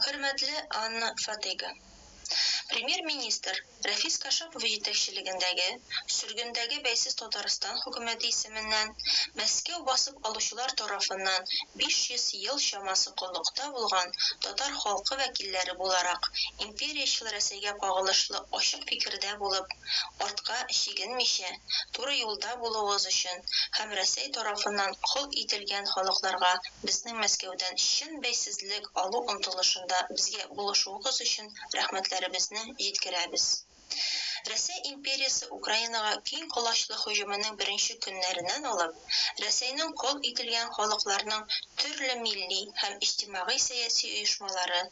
Хөрмәтле Анна Фотыга! Премьер-министр Рәфис Кашапов җитәкчелегендәге сөргендәге бәйсез Татарстан хөкүмәте исеменнән Мәскәү басып алучылар тарафыннан 500 ел чамасы коллыкта булган татар халкы вәкилләре буларак империячел Рәсәйгә кагылышлы ачык фикердә булып, артка чигенмичә, туры юлда булуыгыз өчен һәм Рәсәй тарафыннан кол ителгән халыкларга безнең Мәскәүдән чын бәйсезлек алу омтылышында безгә булышуыгыз өчен рәхмәтләребезне җиткерәбез. Рәсәй империясе Украинага киң колачлы һөҗүменең беренче көннәреннән алып, Рәсәйнең кол ителгән халыкларның төрле милли һәм иҗтимагый-сәяси оешмалары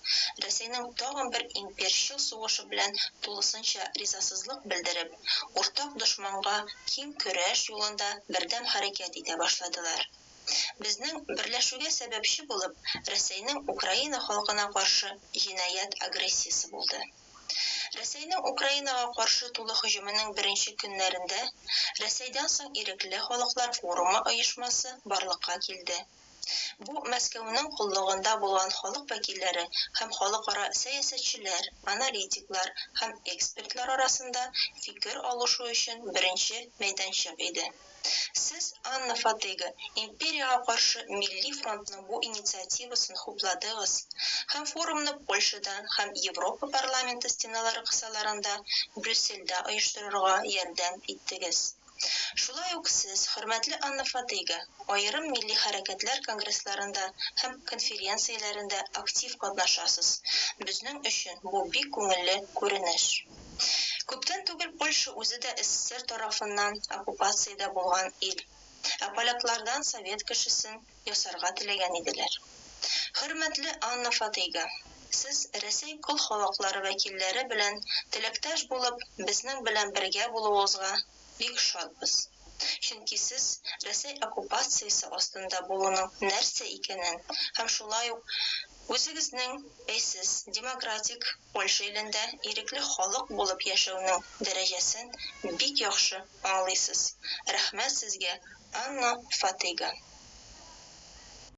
Рәсәйнең тагын бер имперчыл сугышы белән тулысынча ризасызлык белдереп, уртак дошманга киң көрәш юлында бердәм хәрәкәт итә башладылар. Безнең берләшүгә сәбәпче булып, Рәсәйнең Украина халкына каршы җинаять агрессиясе булды. Рәсәйнең Украинага каршы тулы һөҗүменең беренче көннәрендә Рәсәйдән соң Ирекле халыклар форумы оешмасы барлыкка килде. Бу Мәскәүнең коллыгында булган халык вәкилләре һәм халыкара сәясәтчеләр, аналитиклар һәм экспертлар арасында фикер алышу өчен беренче мәйданчык иде. Сез, Анна Фотыга, империягә каршы Милли фронтның бу инициативасын хупладыгыз һәм форумны Польшада һәм Европа парламенты стеналары кысаларында Брюссельдә оештырырга ярдәм иттегез. Шулай ук сез, хөрмәтле Анна Фотыга, аерым милли хәрәкәтләр конгрессларында һәм конференцияләрендә актив катнашасыз, безнең өчен бу бик күңелле күренеш. Күптән түгел Польша үзе дә СССР тарафыннан оккупациядә булган ил, ә поляклардан совет кешесен ясарга теләгән иделәр. Хөрмәтле Анна Фотыга, сез Рәсәй кол халыклары вәкилләре белән теләктәш булып, безнең белән бергә булуыгызга бик шатбыз. Чөнки сез Рәсәй оккупациясе астында булуның нәрсә икәнен һәм шулай ук үзегезнең бәйсез, демократик Польша илендә ирекле халык булып яшәүнең дәрәҗәсен бик яхшы аңлыйсыз. Рәхмәт сезгә, Анна Фотыга!